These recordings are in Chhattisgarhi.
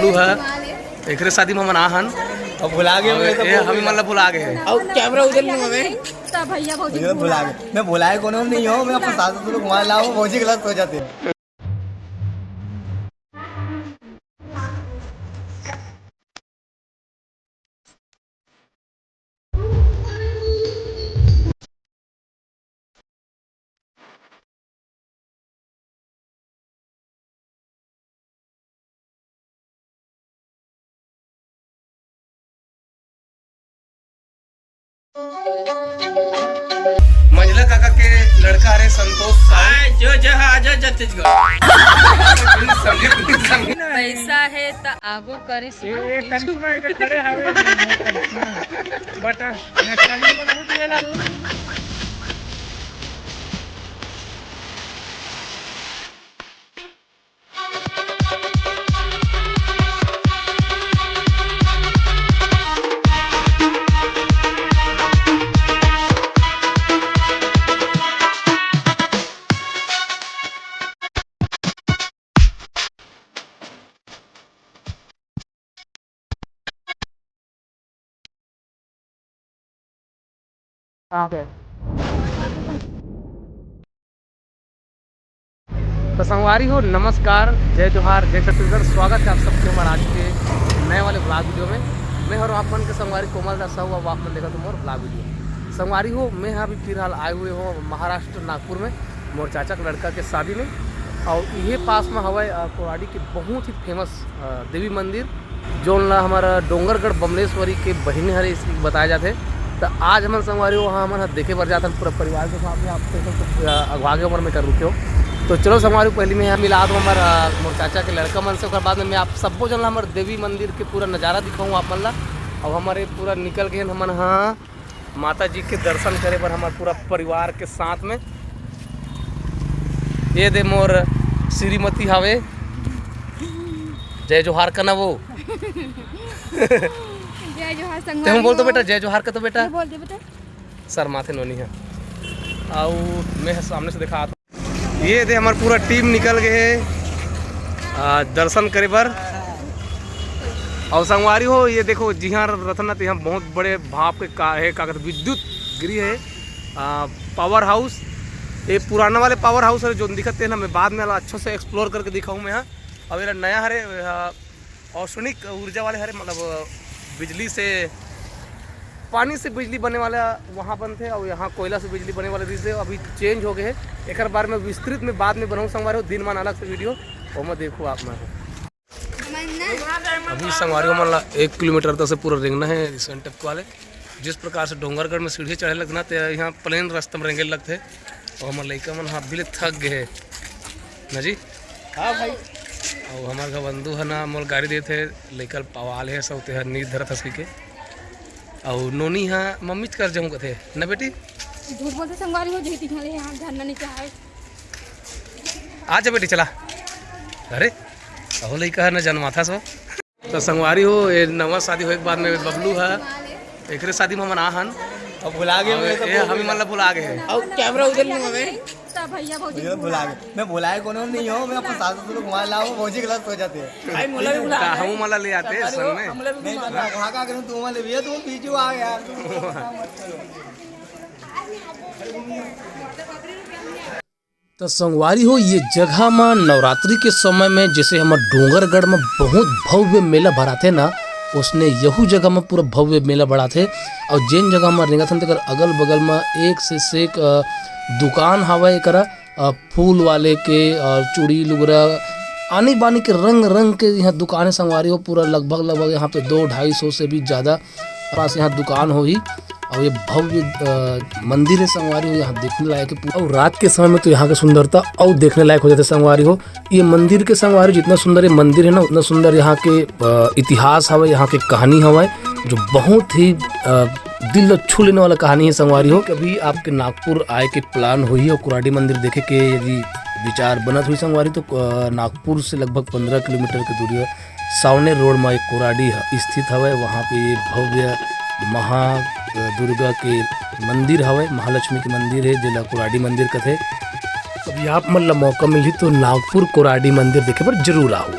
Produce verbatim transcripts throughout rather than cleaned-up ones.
तू ह, एकरे शादी में हमन आ हन। अब भुला गए, अब मैं तो ए, भूल हमी गया। मतलब भुला गए हैं। अब कैमरा उधर नहीं हवे। सब भैया भौजी ये भुला गए। मैं भुलाए कोनो नहीं हो, मैं अपन सास ससुर को वहाँ लाओ, भौजी के साथ सो जाते हैं। मंझला काका के लड़का हरे संतोष साहू। आय जो जहाज छत्तीसगढ़। संगीत, संगीत। पैसा है त आगो करे से ए, ए, करिश्मा के खड़े हवे। बता, नक्सली में बहुत गेला। Okay। तो संगवारी हो, नमस्कार, जय जोहार, जय छत्तीसगढ़। स्वागत है आप सबके हमारे आज के नए वाले vlog video में। मैं हर आप मन के संगवारी कोमल दास साहू, अब आप मन देखत हो मोर vlog video। संगवारी हो, मैं हा अभी फिलहाल आए हुए हो महाराष्ट्र नागपुर में, मोर चाचा के लड़का के शादी में। और इहे पास में हवय, अ, कोराडी के बहुत ही famous, अ, देवी मंदिर, जोन ला हमारा डोंगरगढ़ बमलेश्वरी के बहिनी हरे, इस बताया जाथे। त आज हमन संगवारी हो, वहाँ हमन ह देखे बर जाथन पूरा परिवार के साथ में। आप देख सकते हो, अ, अगवा के हमर में कर रुके हो। तो चलो संगवारी हो, पहली में यहाँ मिला दो हमारा, अ, मोर चाचा के लड़का मन से, ओकर बाद में मैं आप सबो जन ला हमर देवी मंदिर के पूरा नजारा दिखाऊँ आप मन ला। और हमारे पूरा निकल गए हमन, हाँ, माता जी के दर्शन करे बर हमारे पूरा परिवार के साथ में। ये दे मोर श्रीमती हावे, जय जोहार का ना वो। जय जोहार ते हम संगवारी बोल तो हो। बेटा, जय जोहार का तो बेटा। ये बोल दे बेटा। शर्माथे नोनी है। आओ, मैं सामने से दिखा। ये दे हमार पूरा team निकल गए है, आ, दर्शन करे बर। और संगवारी हो, ये देखो, जिहाँ रथन ना, तो यहाँ बहुत बड़े भाप के का है, का कहते, विद्युत गिरी है, आ, power house। ये पुराना वाले power house है, जो दिखते हैं ना, मैं बाद में वाला अच्छे से explore करके दिखाऊँ मैं यहाँ। अब ये नया हरे, आ, औष्णिक ऊर्जा वाले हरे, मतलब बिजली से, पानी से बिजली बने वाला वहाँ बनथे और यहाँ कोयला से बिजली बने वाला रिहिसे, अभी change हो गए है। एकर बारे में विस्तृत में बाद में बनाऊँ संगवारी हो, दिन मान अलग से video, ओमा देखो आप मन। अभी संगवारी हो, हमन ला एक किलोमीटर तक से पूरा रेंगना है सेंटप वाले। जिस प्रकार से डोंगरगढ़ में सीढ़ी चढ़े लगना, ते यहाँ plain रास्ता में रेंगे लगथे। और हमर लइका मन ह अभी ले थक गए हे ना जी। हाँ भाई। अउ हमर घर बंधु ह ना मोर गाड़ी देत हे, लइका ल पवाल हे, सौते ह नींद धरत हस कहिके। अउ नोनी ह मम्मीच कर जाहूँ कथे ना बेटी। झूठ बोलथे संगवारी हो, जही तिहाँ ले यहाँ झरना नीचे आए। आ जा बेटी, चला। अरे, अहो लइका ह ना जनमाथा सो। तो संगवारी हो, ये नवा शादी होए के बाद में बबलू ह, एकरे शादी में हमन आ हन। अब भुला गए अब मैं तो ए, बोल हमी रहा। मन ला भुला गए हैं। अब कैमरा उधर नहीं हवे। सब भैया भौजी मुझे तो भुला गए। मैं भुलाए कोनो नहीं हो, मैं अपन सास ससुर को वहाँ लाऊं, भौजी के साथ सो जाते हैं। भाई, मोला भी भुला ता गए। हमू मन ला ले आते हैं संग में। हमला भी नहीं, भुला मैं गए। वहाँ का करूँ, तू वहाँ ले भैया, तू पीछे आ यार, तू मत करो। त संगवारी हो, ये जगह म नवरात्रि के समय में जैसे हमर डोंगरगढ़ म बहुत भव्य मेला भराथे ना, उसने यहू जगह म पूरा भव्य मेला भराथे। अउ जेन जगह म रेंगत हन, तेकर अगल-बगल म एक से, से एक, अ, दुकान हावय एकरा, अ, फूल वाले के, अउ चूड़ी लुगरा, आनी-बानी के रंग-रंग के यहाँ दुकान हे संगवारी हो। पूरा लगभग, लगभग यहाँ पे दो ढाई सौ से भी ज्यादा पास यहाँ दुकान होही। अउ ये भव्य, अ, मंदिर हे संगवारी हो, यहाँ देखने लायक हे पूरा। अउ रात के समय में तो यहाँ के सुंदरता अउ देखने लायक हो जाथे संगवारी हो। ये मंदिर के संगवारी, जितना सुंदर ये मंदिर हे ना, उतना सुंदर यहाँ के, अ, इतिहास हवय, यहाँ के कहानी हवय, जो बहुत ही, अ, दिल ल छू लेने वाला कहानी हे संगवारी हो। कभी आपके नागपुर आए के plan होही अउ कुराडी मंदिर देखे के यदि विचार बनत होही संगवारी, तो, अ, नागपुर से लगभग पन्द्रह किलोमीटर के दूरी हे। सावनेर रोड म एक कोराडी ह-, स्थित हवय। वहाँ पे ये भव्य महा, अ, दुर्गा के मंदिर हवय, महालक्ष्मी के मंदिर हे, जेला कोराडी मंदिर कथे। अभी आप मन ला मौका मिलही तो नागपुर कोराडी मंदिर देखे बर जरूर आओ।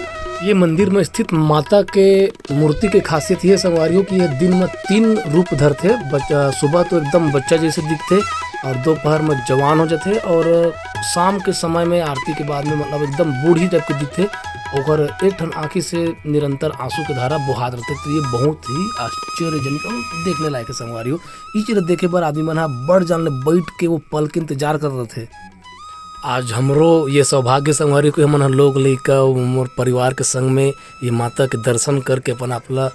ये मंदिर में स्थित माता के मूर्ति के खासियत ये संगवारी हो कि ये दिन में तीन रूप धरथे। बच-, अ, सुबह तो एकदम बच्चा जैसे दिखथे, और दोपहर में जवान हो जाथे, और शाम के समय में आरती के बाद में, मतलब, एकदम बूढ़ी टाइप के दिखथे। ओकर एक ठन आँखी से निरंतर आंसू के धारा बोहात रहथे। तो ये बहुत ही आश्चर्यजनक, हम देखने लायक है संगवारी हो। ई चीज देखे बर आदमी मन ह बड़ जान ले बैठ के वो पल के इंतजार कर रहथे। आज हमरो ये सौभाग्य संगवारी हो कि हमन ह लोग लइका अउ मोर परिवार के संग में ये माता के दर्शन करके अपन आप ला, अ,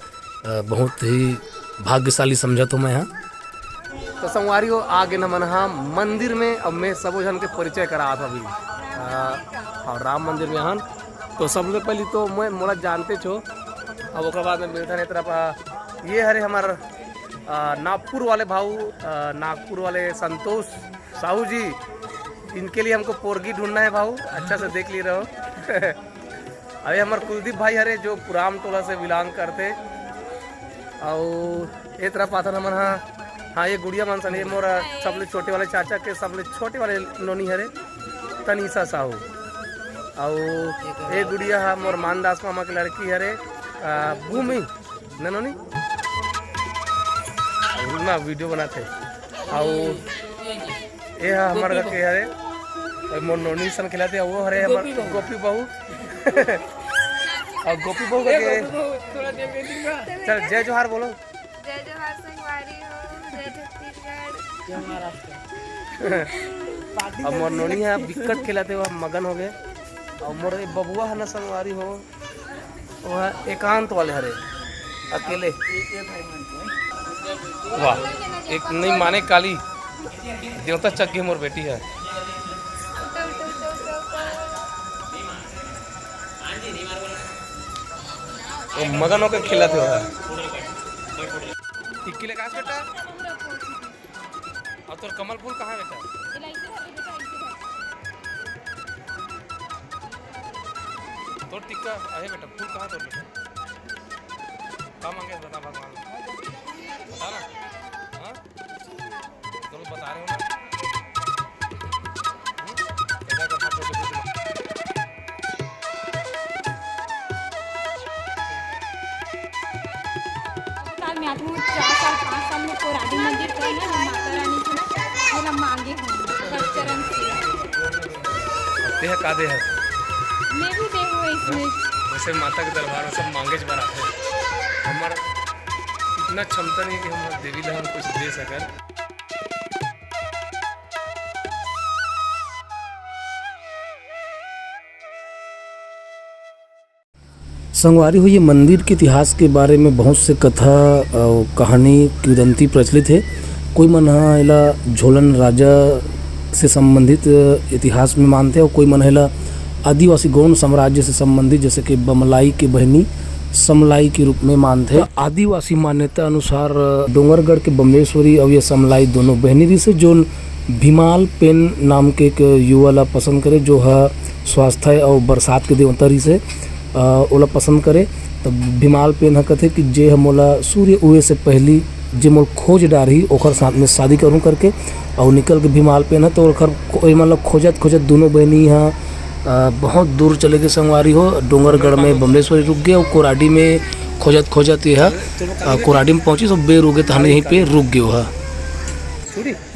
बहुत ही भाग्यशाली समझत हो मैं ह। तो संगवारी हो, आ गेन हमन ह मंदिर में। अब मैं सबो झन के परिचय करात हव अभी। अ, और राम मंदिर में हन, तो सबले पहली तो मैं, मोला जानते छो, अब ओकर बाद में मिलथन ए तरफ। अ, ये हरे हमर, अ, नागपुर वाले भाऊ, अ, नागपुर वाले संतोष साहू जी, इनके लिए हमको पोरगी ढूंढना है भाऊ, अच्छा से देख लिए रहो। अभी हमर कुलदीप भाई हरे, जो पुराम टोला से बिलोंग करथे। अउ ए तरफ आथन हमन ह, हाँ, ये गुड़िया मन सन, ये मोर सबले छोटे वाले चाचा के सबले छोटे वाले नोनी हरे, तनीषा साहू। अउ ये गुड़िया ह मोर मानदास मामा के लड़की हरे, अ, भूमि। ननोनी? अउ ना, वीडियो बनाथे। अउ ए ह हमर घर के हरे। अउ मोर नोनी सन खिलाते, वो हरे हमर गोपी बहू। गोपी बहू। अउ गोपी बहू ए करके। गोपी बहू, थोड़ा देर के दिखा। चल, जय जोहार बोलो। जय जोहार संगवारी हो, जय छत्तीसगढ़। जय महाराष्ट्र। अब मोर नोनी ह बिकट खिलाते, वो मगन हो गए। अउ मोर ए बबुआ ह ना संगवारी हो, वो ह एकांत वाले हरे, अकेले। वाह, एक नहीं माने काली देवता चघ गे मोर बेटी ह। वो मगन होके खिलाते हो। टिक्की ले कहाँ से बेटा? अउ तोर कमल फूल कहाँ हे बेटा? तोर टिक्का आहे बेटा, फूल कहाँ तोर बेटा? का मांगे बता भगवान? बता ना। हाँ? चलो बता रहे हो ना। हम्म? ऐसा कर, हाथ जोड़ के पूछ लो। साल में आती हूँ, चार साल, पाँच साल में कोराडी मंदिर गए ना, हम माता रानी के ना, वो ना मांगे हम, हर चरण से। अब ते ह का दे हस? मैं भी दे हूँ इसमें। वैसे माता के दरबार में सब मांगे च बर आथे। हमर इतना क्षमता नहीं कि हम देवी ला हम कुछ दे सकन। संगवारी हो, ये मंदिर के इतिहास के बारे में बहुत से कथा अउ कहानी, किंवदंती प्रचलित हे। कोई मन ह एला झोलन राजा से संबंधित, अ, इतिहास में मानथे, अउ कोई मन ह एला आदिवासी गौंड साम्राज्य से संबंधित, जैसे कि बमलाई के बहिनी समलाई के रूप में मानथे। आदिवासी मान्यता अनुसार, अ, डोंगरगढ़ के बमलेश्वरी अउ ये समलाई दोनों बहिनी रिहिसे, जोन भीमाल पेन नाम के एक युवा ला पसंद करे, जो ह स्वास्थ्य अउ बरसात के देवता रिहिसे। अ, ओला पसंद करे, त भीमाल पेन ह कथे कि जे ह मोला सूर्य उए से पहिली जे मोल खोज डारही, ओखर साथ में शादी करहूँ करके। अउ निकल के भीमाल पेन ह तो ओखर खो-, एमन ला खोजत खोजत दूनों बहिनी ह, अ, बहुत दूर चले गे संगवारी हो। डोंगरगढ़ में बमलेश्वरी रुक गे अउ कोराडी में खोजत खोजत ये ह, अ, कोराडी में पहुँचिस अउ बेर उगे तहन यहीं पे रुक गे ह।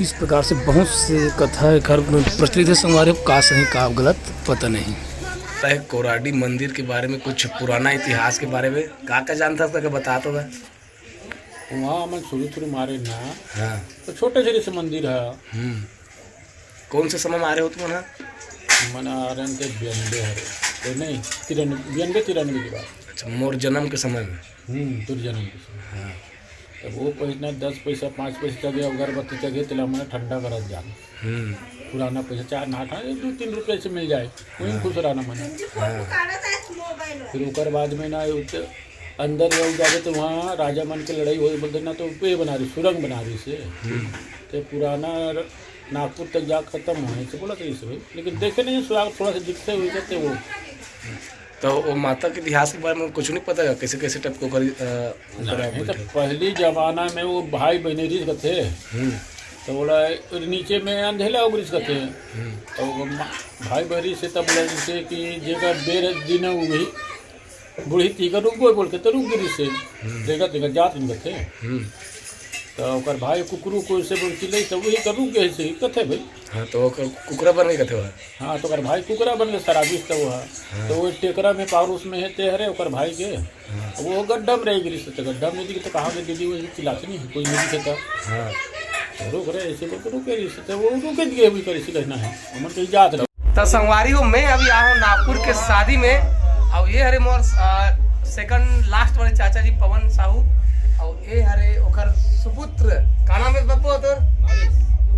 इस प्रकार से बहुत से कथा एखर प्रचलित हे संगवारी हो, का सही का गलत पता नहीं। तय कोराडी मंदिर के बारे में, कुछ पुराना इतिहास के बारे में का का जानता था, बता तो बे। वहाँ हमन शुरू शुरू मारे ना, हाँ। तो छोटे छोटे से मंदिर है। हम्म। कौन से समय में आ रहे हो तुम यहाँ? मन आ रहे थे बयानबे हरे, तो नहीं, तिरानबे, बयानबे तिरानबे की बात। अच्छा, मोर जन्म के समय में। हम्म, तोर जन्म के समय। हाँ। तब वो पैसा, दस पैसा, पाँच पैसा चढ़े, अगरबत्ती चढ़े, तेला मन ठंडा करत जान। हम्म। पुराना पैसा, चार ना था, ये दो तीन रुपये से मिल जाए, वही हाँ। खुश रहना मन। हाँ। फिर ओकर बाद में ना, उत-, अंदर जब जावे तो वहाँ राजा मन के लड़ाई होए, बोलते ना, तो पे बना रही, सुरंग बना रही से। हम्म। तो पुराना र-, नागपुर तक जा खत्म होने से बोला था ये सब, लेकिन देखे नहीं, सुराग थोड़ा सा दिखते हुए जाते वो। तो वो माता के इतिहास के बारे में कुछ नहीं पता है, कैसे, कैसे टाइप को करी, अ, नहीं, तो पहली जमाना में वो भाई बहने रिस थे, हम्म। तो बोला, नीचे में अंधेला हो रिस थे, हम्म। तो वो मा-, भाई बहरी से तब बोला जैसे कि जेकर बेर दिन हो गई, बूढ़ी तीका रुक गो बोल के तो रुक गिरी से। हम्म। देखा, देखा, जात नहीं करते। हम्म। तो ओकर भाई कुकरू को से बोल चिल्लाई, तो वही कर रुक गए से, कथे भाई। हाँ, तो ओकर कुकरा बन गए कथे वह। हाँ, तो ओकर भाई कुकरा बन गए, शराबी तो वो है। हाँ। तो वो टेकरा में पावरोस में है, ते हरे ओकर भाई के। हाँ। वो गड्ढा में रह गिरी से, तो गड्ढा में दिखे तो कहाँ के दीदी, वो चिल्लाते नहीं है, कोई नहीं दिखे तो। हाँ। तो रुक रहे, ऐसे बोल के रुके रही से, तो वो रुके दिए, भी करे से कहना है, हमन कहीं जात रहो। तो संगवारी हो, मैं अभी आया हूँ नागपुर के शादी में। और ये हरे मोर, आ, सेकंड लास्ट वाले चाचा जी पवन साहू। और ये हरे ओकर सुपुत्र, का नाम है बाबू तोर?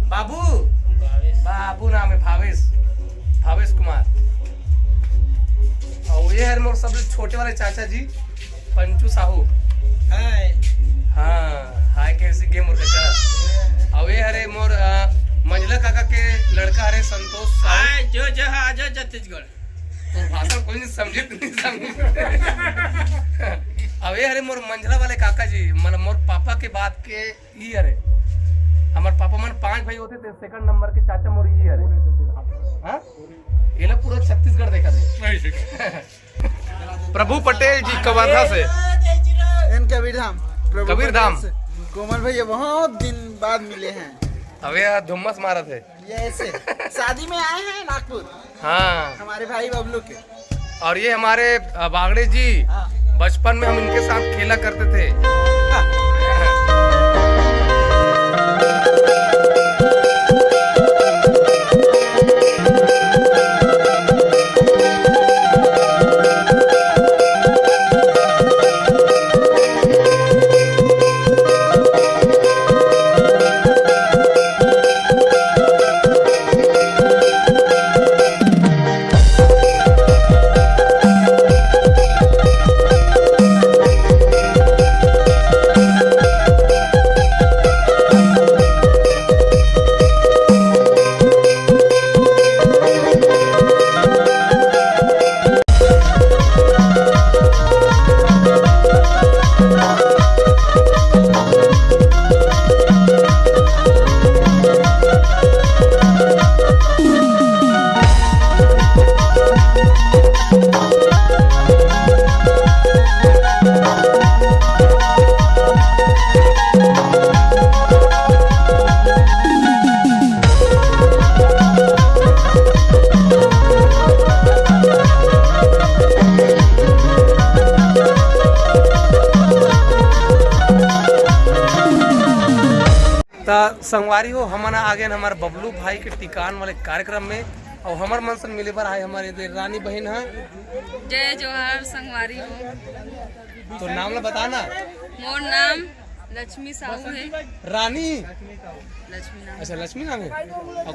बाबू। बाबू नाम है भावेश, भावेश कुमार। और ये हरे मोर सबसे छोटे वाले चाचा जी पंचू साहू। हाय। हाँ, हाय कैसे गेम और का। अब ये हरे मोर, आ, मंझला काका के लड़का हरे संतोष साहू। हाय, जो जहाँ आ जाओ छत्तीसगढ़। तो भाषा कोई नहीं समझे, तो नहीं समझे। अब ये हरे मोर मंझला वाले काका जी, मतलब मोर पापा के बात के ई हरे। हमार पापा मन पांच भाई होते थे, सेकंड नंबर के चाचा मोर ई हरे। हाँ? ये ला पूरा छत्तीसगढ़ देखा थे। प्रभु पटेल जी कवर्धा से। एन कबीर धाम, प्रभु कबीर धाम। पटेल से। कोमल भैया बहुत दिन बाद मिले हैं। अबे यार धुम्मस मारा थे। ये ऐसे शादी में आए हैं नागपुर। हाँ। हमारे भाई बबलू के। और ये हमारे, अ, बागड़े जी, हाँ। बचपन में हम इनके साथ खेला करते थे। त संगवारी हो, हमन आ गेन हमर बबलू भाई के टिकान वाले कार्यक्रम में, अउ हमर मन से मिले बर आए हमर एदे रानी बहिन ह। जय जोहार संगवारी हो। तो नाम ला बता ना। मोर नाम लक्ष्मी साहू है। रानी? लक्ष्मी नाम। अच्छा, लक्ष्मी नाम है। अउ,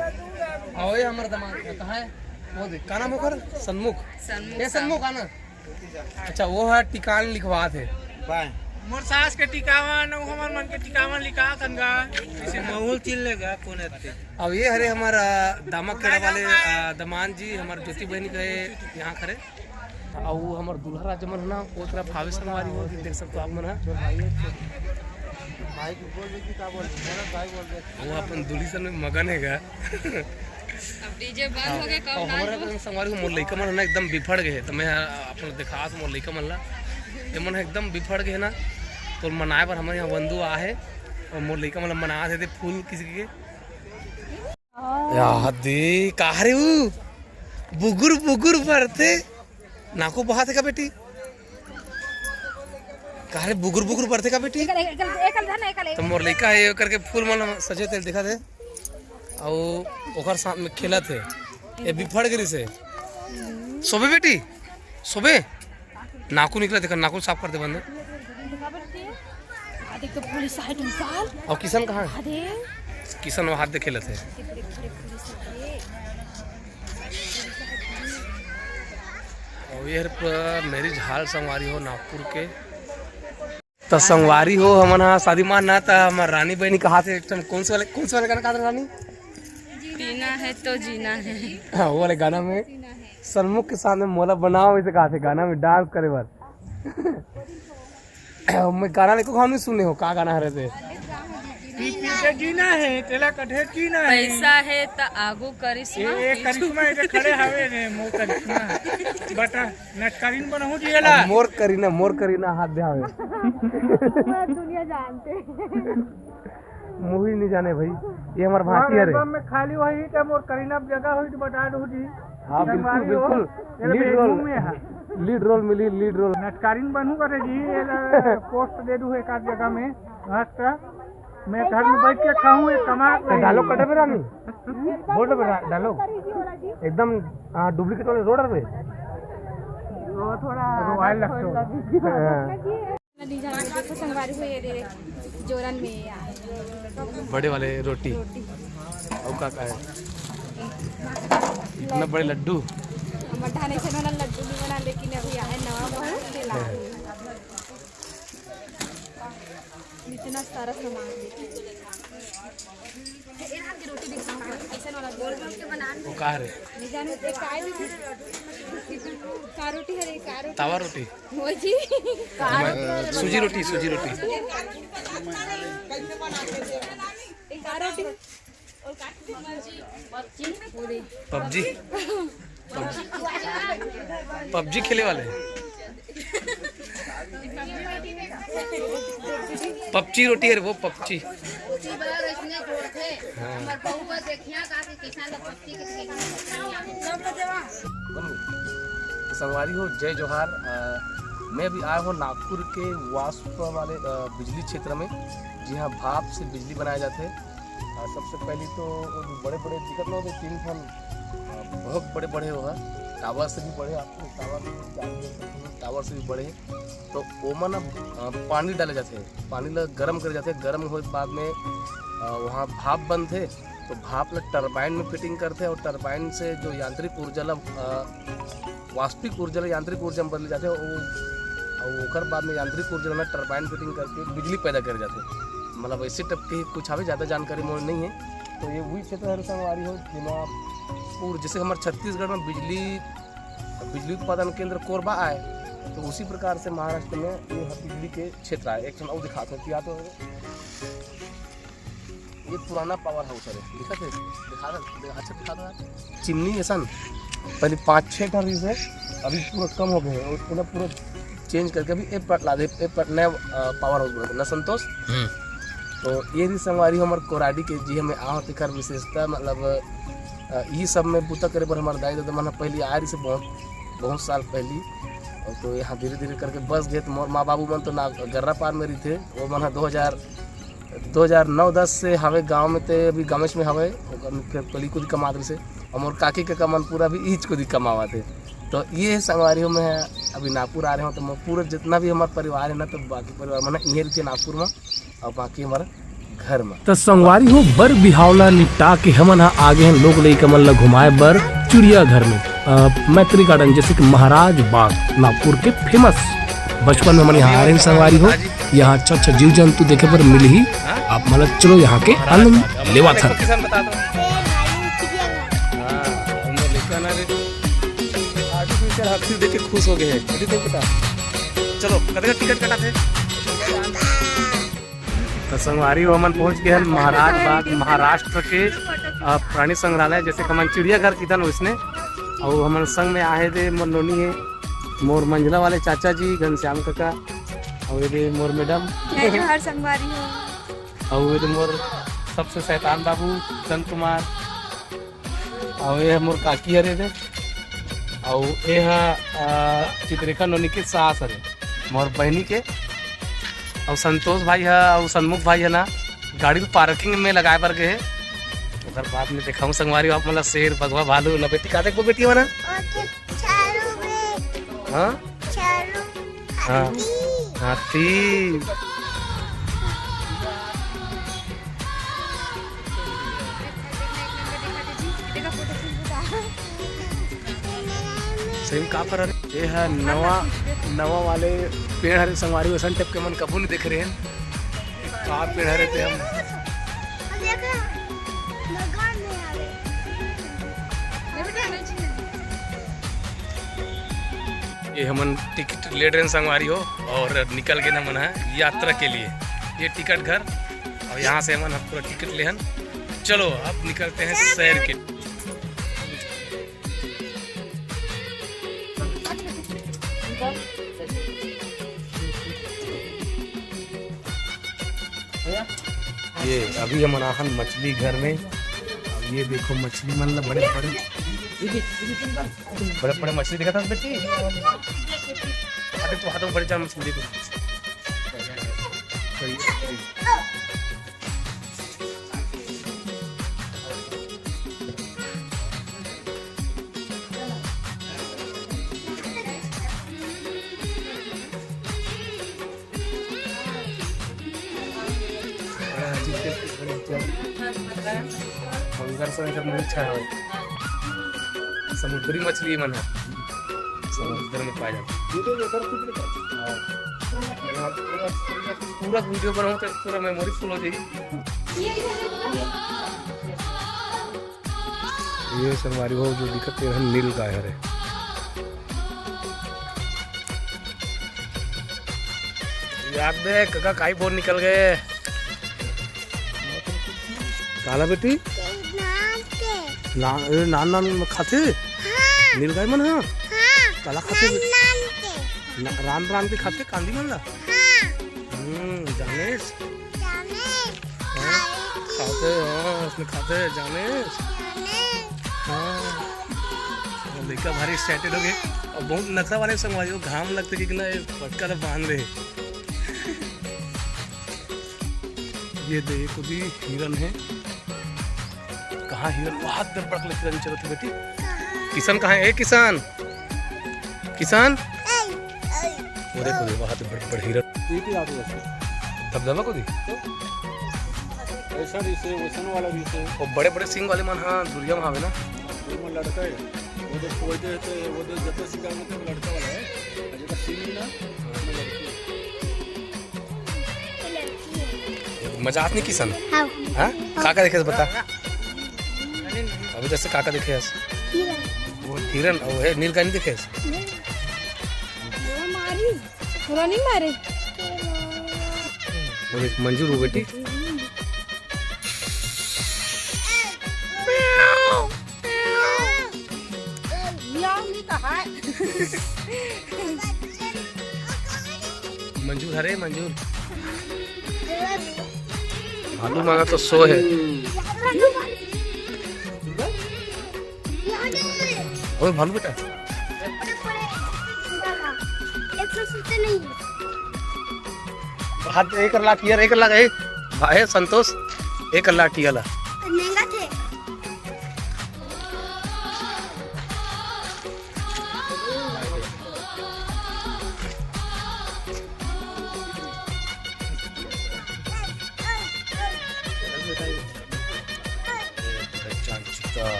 अउ ये हमर दामाद कहाँ है? वो देख, का नाम ओकर? सन्मुख। सन्मुख ये सन्मुख साहू। आना। अच्छा, वो ह टिकान लिखवात हे। बाय। मोर सास के टिकावन अउ हमर मन के टिकावन लिखात हन गा। इसे महूल चिल ले गा, कोन अत्ते। अब ये हरे हमर, अ, दामा केड़ा वाले, अ, दमान जी, हमर ज्योति बहिनी के यहाँ खरे। अउ वो हमर दूल्हा राजा मन ह ना, वो तरफ हावे संगवारी हो, देख सकते हो आप मन ह। भाई के बोल दे कि का बोल दे, मेरा भाई बोल दे। वो अपन दुल्ही सन में मगन हे गा। अब डीजे बंद हो गए, कब अउ नाच हमर हो? संगवारी हो, मोर लइका मन ह ना एकदम बिफड़ गए हे, त मैं अपन देखास मोर लइका मन ला, ये मन ह एकदम बिफड़ गए हे ना, तो मनाए बर हमर यहाँ बंधु आ हे, अउ मोर लइका मन ला मनात हे, दे फूल किसी के। या दे, का हरे ऊ? बुगुर बुगुर बरथे। नाकू बहात हे का बेटी? का रे बुगुर बुगुर बरथे का बेटी? एकल, एकल, एकल धन, एकल, त मोर लइका हे, ये करके फूल मन सजे तेल दिखा दे। अउ ओकर साथ में खेलत हे। ये बिफड़ गिरी से। सोबे बेटी, सोबे। नाकू निकला, देखा, नाकू साफ कर दे बंदे। आ देख तो पुलिस आए निकाल। अउ किशन कहाँ हे? आ दे। किशन वो हाथ दे खेलत हे। देख, देख, देख, पुलिस आए। अउ ये हर प-, marriage hall संगवारी हो नागपुर के। त संगवारी हो, हमन ह शादी मान ना, त हमर रानी बहिनी कहा थे, एक ठन कौन से वाले, कौन से वाले गाना कहा थे रानी? पीना है तो जीना है। हाँ, वो वाले गाना में सलमुख के सामने मोला बनाओ, इसे कहा थे गाना में dance करे बर। मैं गाना लेको हम नहीं सुने हो, का गाना हरे थे? पी पी के जीना है, तेला कठे जीना है। पैसा है त आगू करिश्मा, ए, ए, पीछू करिश्मा, ए, खड़े हवे रे, मो करिश्मा। बता, नटकारिन बनहू जी एला। मोर करीना, मोर करीना हाथ दे हवे। पूरा दुनिया जानथे। मुही नहीं जाने भाई, ये हमार भांची हरे। एल्बम में खाली होही त मोर करीना जगह होही त बता दू जी। हाँ, बिल्कुल, संगवारी हो, बिल्कुल। एला लीड रोल, भेजहूँ मैं हा। लीड रोल मिली, लीड रोल। नटकारिन बनहू करे जी, एला पोस्ट दे दू एक आध जगह में। मस्त। मैं घर में बैठ के खाऊं, ये कमा के तो डायलॉग कटे पे रानी। बोल रहे बेटा, डायलॉग। एकदम, हाँ, डुप्लीकेट वाले रोड पे। वो थोड़ा रोवाए लगता है। हाँ। देखो संगवारी हो, ये रे जोरन में यार। बड़े वाले रोटी। रोटी। और का का है? इतना बड़े लड्डू। मठाने से वाला लड्डू नहीं बना, लेकिन अभी आए नवा बहू के ला। इतना सारा सामान। ये हाथ की रोटी दिखा, ऐसा वाला गोल गोल के बना। वो का रे? नहीं जाने, एक काय भी। का रोटी है रे, का रोटी? तावा रोटी। वो जी। सूजी रोटी, सूजी रोटी। एक का रोटी। पबजी। पबजी खेले वाले। पबजी रोटी है वो, पबजी। संगवारी हो, जय जोहार। अ, मैं अभी आया हूँ नागपुर के वास्प वाले, अ, बिजली क्षेत्र में, जहाँ भाप से बिजली बनाया जाता है। अ, सबसे पहले तो वो जो बड़े बड़े दिखत ना होते, तीन ठन, अ, बहुत बड़े बड़े हो है, टावर से भी बड़े, आपको टावर से भी जानते हैं, टावर से भी बड़े। तो ओमा ना, अ, पानी डाले जाते हैं, पानी ला गरम करे जाते हैं, गरम होए के बाद में, अ, वहाँ भाप बनते, तो भाप ला टरबाइन में फिटिंग करते हैं और टरबाइन से जो यांत्रिक ऊर्जा ला, अ, वास्तविक ऊर्जा ला यांत्रिक ऊर्जा में बदले जाते हैं। वो, और ओकर बाद में यांत्रिक ऊर्जा ला टरबाइन फिटिंग करके बिजली पैदा करे जाते हैं। मतलब ऐसे टाइप के कुछ हवे, ज़्यादा जानकारी मोर नहीं है। तो ये वही क्षेत्र है संगवारी हो, जेमा पूर-, जैसे हमारे छत्तीसगढ़ में बिजली, बिजली उत्पादन केंद्र कोरबा आए, तो उसी प्रकार से महाराष्ट्र में ये ह बिजली के क्षेत्र आए। एक ठन और दिखाते हैं, क्या तो ये पुराना पावर हाउस है, दिखा थे, दिखा दे, अच्छा दिखा दो यार। चिमनी ऐसा न, पहले पाँच छः ठन रहिस हे, अभी पूरा कम हो गए हैं, और पूरा, पूरा चेंज करके अभी ए पट ला दे, ए पट नया, अ, पावर हाउस बना ना संतोष। हम्म। तो ये रहिस संगवारी हमर कोराडी के जी, हमें आहो तेकर विशेषता, मतलब, अ, ई सब में बूता करे बर हमर दाई ददा मन ह पहली आए रहिस हे बहुत, बहुत साल पहली। और तो यहाँ धीरे-धीरे करके बस गए, तो मोर माँ बाबू मन तो ना गर्रा पार में रहिथे, वो मन ह दो हज़ार, दो हज़ार नौ दस से हवे गाँव में, ते अभी गाँवेच में हवे, ओकर फिर पहली कुछ कमात रहिस हे। और मोर काकी के कमन पूरा भी इच को दी कमावत हे। तो ये संगवारी हो, मैं अभी नागपुर आ रहे हो, तो मैं पूरा जितना भी हमार परिवार है ना, तो बाकी परिवार मन इहे रहिथे नागपुर में। अउ बाकी हमर घर म। त संगवारी हो, बर बिहाव ला निपटा के हमन ह आगे हन लोग लइका मन ला घुमाए बर चिड़ियाघर में, अ, मैत्री गार्डन, जैसे कि महाराज बाग, नागपुर के फेमस। बचपन में हमन यहाँ आ रहे हैं संगवारी हो, यहाँ अच्छा अच्छा जीव जंतु देखे बर मिलही। आप मन ला चलो यहाँ के आनंद लेवाथन। आर्टिफिशियल हाथी देख के खुश हो गए हैं। अभी तो पता। चलो, कतका टिकट कटा थे? त संगवारी हो, हमन पहुंच गए हन महाराज बाग, महाराष्ट्र के, अ, प्राणी संग्रहालय, जैसे कि हमन चिड़ियाघर किथन वैसने। अउ हमन संग में आहे दे मोर नोनी हे, मोर मंझला वाले चाचा जी घनश्याम काका, अउ ये दे मोर मैडम। जय जोहार संगवारी हो। अउ ये दे मोर सबसे शैतान बाबू किशन कुमार। अउ ये मोर काकी हरे दे। अउ ये ह, अ, चित्रेखा नोनी के सास हरे, मोर बहिनी के। अउ संतोष भाई ह, अउ सन्मुख भाई ह ना, गाड़ी ल पार्किंग में लगाए बर गए हे। ओकर बाद में देखाऊं संगवारी हो आप मन ला शेर, बघवा, भालू, ना बेटी, का देखबो बेटी हमारा? ओके, चारू में। हाँ? चारू। हाँ। हाथी। हाथी। सही में का फर हरे? ये ह नवा, नवा वाले पेड़ हरे संगवारी, वैसन टाइप के मन कभू नहीं देखे रहे हैं। का पेड़ हरे ते हम? ये हमन टिकट ले रहे हैं संगवारी हो, और निकल गए हमन ह यात्रा के लिए। ये टिकट घर, और यहाँ से हमन ह पूरा टिकट ले हन। चलो अब निकलते हैं सैर के। ये अभी हमन आहन मछली घर में। अब ये देखो मछली मन ला, बड़े बड़े, बड़े बड़े मछली देखा था बेटी। अरे तो हाथों बड़े जान मछली देखो। बड़ा अजीब से, बड़ा अच्छा। मंगर से एकदम अच्छा है। समुद्री मछली मन है, समुद्र में पाया जाता है। पूरा वीडियो बनाऊँ तो पूरा मेमोरी फुल हो जाएगी। ये संगवारी हो, जो दिखत हे, नीलगाय हरे। याद दे, कका काई बोर निकल गए। काला बेटी? नान के। ना-, ए, नान नान खाथे? हाँ। नीलगाय मन, हाँ? हाँ। काला खाथे? नान नान के। ना-, रान रान के खाथे कांदी मन ला? हाँ। हम्म, जानेस? जाने। हाँ, खाए की। खाते, हाँ, उसमें खाते, जाने। जाने। हाँ। वो लइका भारी excited हो गए। अब बहुत नखरा वाले संगवारी हो, घाम लगते कि ना, ये पटका तो बांध रहे। ये दे, ये कुछ ही हिरन है। कहाँ हिरन? वहाँ दर बड़क ले हिरन चलत है बेटी। कहाँ? किशन कहाँ है? ए किशन, किशन। ए, ए। वो देखो, ये वहाँ तो बड़, बड़ हिरन। ये की आदमी है? धबधबा को दी? तो ऐसा भी से, वैसन वाला भी से। वो बड़े बड़े सिंग वाले मन, हाँ, दुरिया में आवे ना। वो लड़का है। वो तो, वो तो, वो तो जब तक सिंगा में तो लड़का वाला है। और जब तक सिंग नहीं ना, वो लड़की है। मजा आत नहीं किशन? हाँ। हाँ? का का देखे बता? अभी जैसे का का देखे हस? हिरन। वो हिरन, वो है नीलगाय नहीं देखे हस? वो मारी। पूरा नहीं मारे। वो देख, मंजूर हो बेटी। म्याऊ, म्याऊ। म्याऊ नहीं कहा है। मंजूर, अरे मंजूर। भालू मांगा तो सो है। ओए भालू बेटा। एक सौ सत्तर नहीं। हाथ एक लाख यार, एक लाख, ए, भाई संतोष, एक लाख टिया ला। महंगा थे।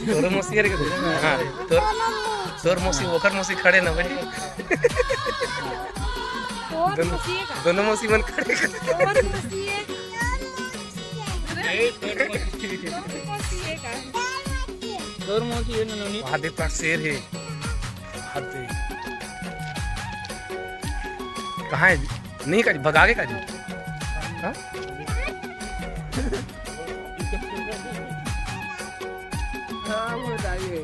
तोरो मौसी हरे के? हाँ, तोर, तोर मौसी, ओकर मौसी खड़े ना बेटी। तोर दोनों, मौसी है का? दोनों मौसी मन खड़े। तोर मौसी है। तोर मौसी है का? तोर मौसी है ना नोनी? वहाँ देख, पास शेर है। वहाँ देख। कहाँ है? नहीं काजी, भगा के काजी। हाँ? हाँ, वो बताइए।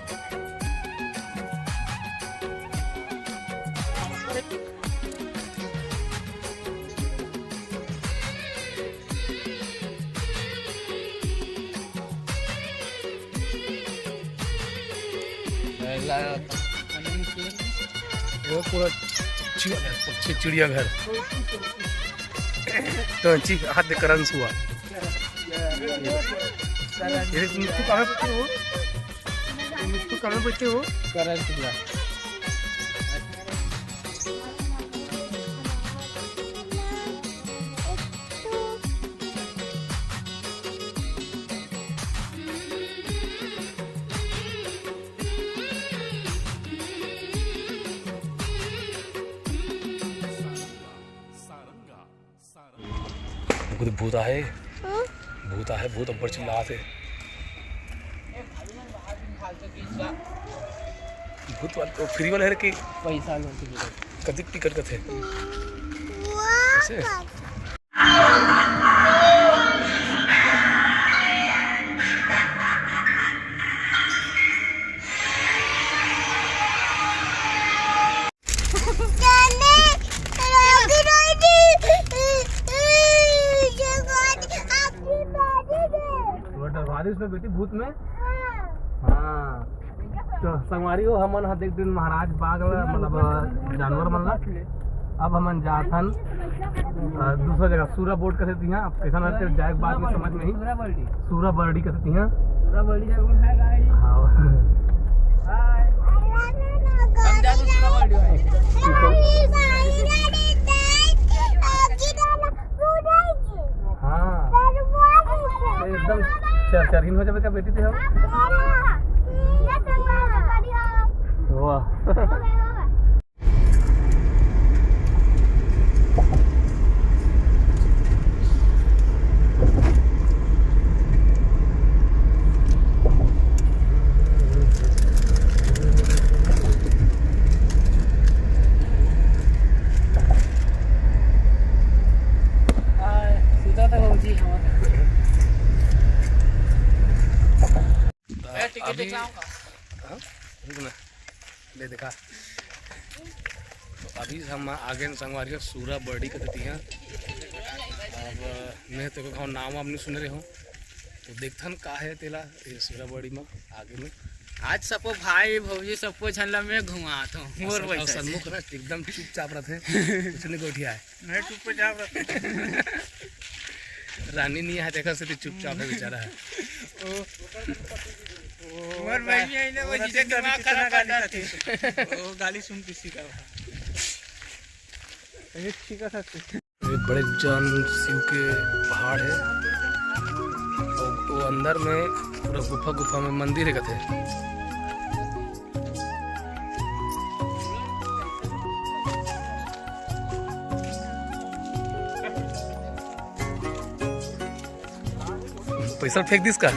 वो पूरा चि-, चि-, चिड़ियाघर। तो ची-, हाथ दे करंस हुआ। ये मिट्टू कहाँ बैठे हो? ये मिट्टू कहाँ बैठे हो? करंस हुआ। कुछ भूत आहे, हाँ? भूत आहे, भूत ऊपर चिल्लात हे। भूत वाला तो फ्री वाला है कि पैसा लो, टिकट। कतिक टिकट कथे? ऐसे? वो डरवा दे उसमें बेटी, भूत में। हाँ। तो संगवारी हो, हमन ह देख दिन महाराज बाघ ला, मतलब जानवर मन ला। अब हमन जात हन, अ, दूसरा जगह सूरा बोर्ड कथे तिहा। अब कैसा लगते जाए के बाद में समझ में ही। सूरा बरडी। सूरा बरडी कथे तिहा। सूरा बरडी जगह है गाइस। हाँ। हाय। हम जात हन सूरा बरडी भाई। हाँ। तो एकदम चर चरहीन हो जाबे का बेटी ते हम? वाह। टिकट अभी दिखलाऊंगा। हाँ? रुक ना। ले देखा। तो अभी हम आगे न संगवारी हो, सूरा बरडी कथे तिहा। अब मैं तो कहो नाम वाम नहीं सुने रहे हो, तो देखथन का है तेला ये सूरा बरडी में आगे में। आज सबको भाई भौजी सबको झन ला मैं घुमात हूँ। मोर और पैसा से। सन्मुख ना एकदम चुपचाप रहते, कुछ नहीं गोठिया है। मैं चुप पे जा रहा। रानी नहीं है, देखा से चुपचाप है बेचारा है। ओ, मोर बहन है ना, वो वो जीजा दिमाग खराब कर डालती। वो गाली सुन किसी का। ये ठीक है सर। ये बड़े जान शिव के पहाड़ है। वो, वो अंदर में पूरा गुफा, गुफा में मंदिर है कथे। पैसा फेंक दिस का?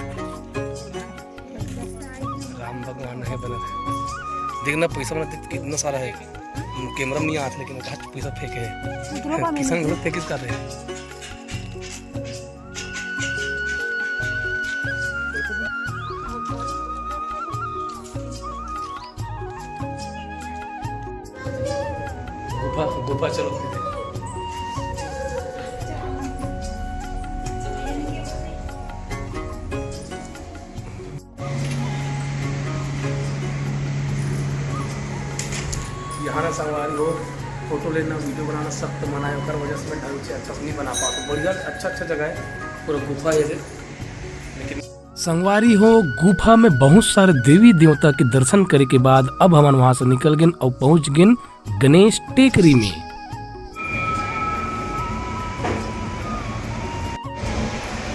राम भगवान है बना। देखना पैसा बना कितना सारा है। कैमरा में नहीं आते लेकिन आज पैसा फेंके है। किसान घर फेंकिस कर रहे हैं। गुफा, गुफा चलो। यहाँ ना संगवारी हो, फोटो लेना, वीडियो बनाना सख्त मना है, ओकर वजह से मैं ढंग से अच्छा से नहीं बना पाता। बढ़िया अच्छा अच्छा जगह है, पूरा गुफा है। संगवारी हो, गुफा में बहुत सारे देवी देवता के दर्शन करे के बाद अब हमन वहां से निकल गेन अउ पहुंच गेन गणेश टेकरी में।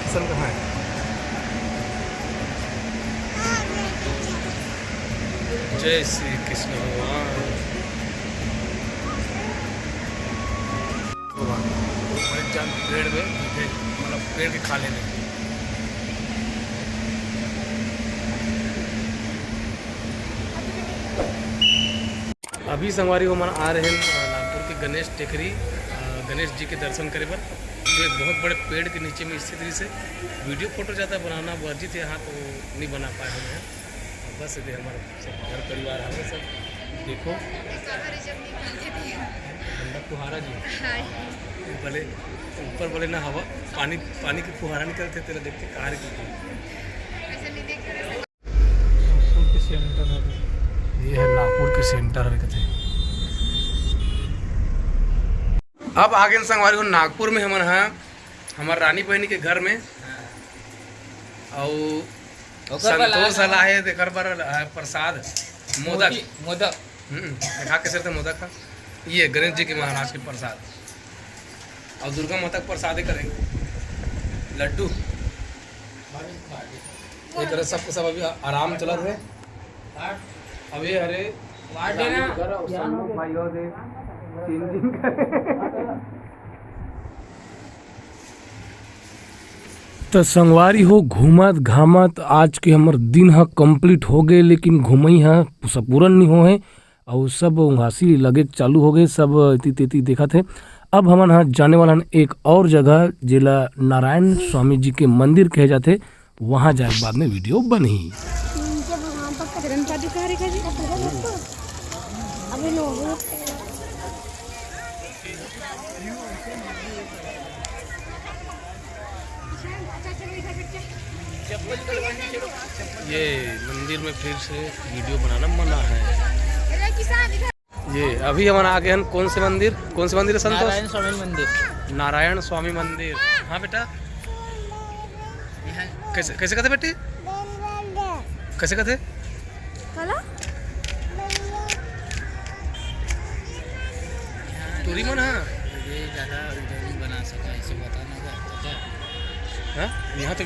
किशन कहाँ है? जय श्री कृष्ण भगवान। भगवान, बड़े जन पेड़ में बैठे, मतलब पेड़ के खा लेने। अभी संगवारी हो मन आ रहे हैं, अ, नागपुर के गणेश टेकरी, अ, गणेश जी के दर्शन करे बर। ये बहुत बड़े पेड़ के नीचे में स्थित रही से वीडियो फोटो ज़्यादा बनाना वर्जित है यहाँ, तो नहीं बना पाए हम यहाँ। बस ये हमारे सब घर परिवार हवे सब। देखो। ठंडा फुहारा जी। हाय। भले ऊपर भले ना हवा, पानी, पानी के फुहारा निकलते तेरा देख के कहाँ की। नागपुर के सेंटर हवे। ये है नागपुर के सेंटर हवे कथे। अब आगे संगवारी हो नागपुर में हमन हा हमार रानी बहनी के घर में। अउ ओकर बर संतोष लाए वाला है, तेकर बर, अ, प्रसाद, मोदक। मोती, मोदक। हम्म, देखा कैसे रहते मोदक हा। ये गणेश जी के महाराज के प्रसाद। अउ दुर्गा माता के प्रसाद करे लड्डू। एक तरह सबके सब अभी आराम चलत है। अभी हरे वाटे ना। भाई हो दे, चिन चिन करे। त संगवारी हो, घूमत घामत आज के हमर दिन ह complete हो गए, लेकिन घूमई ह पूरा नहीं हो है। अउ सब उंघासी लगे चालू हो गए, सब एती तेती देखत हे। अब हमन ह जाने वाला हन एक और जगह, जेला नारायण स्वामी जी के मंदिर कहे जाथे, वहाँ जाए के बाद में वीडियो बनही। ये मंदिर में फिर से वीडियो बनाना मना है। ये अभी हमन आ गए हैं कौन से मंदिर, कौन से मंदिर है संतोष? नारायण स्वामी मंदिर। नारायण स्वामी मंदिर। हाँ बेटा, कैसे, कैसे कहते बेटी? कैसे कहते? काला? टूरी मन, हाँ। ये ज़्यादा वीडियो नहीं बना सका, ऐसे बताना का, पता है? हाँ? यहाँ तो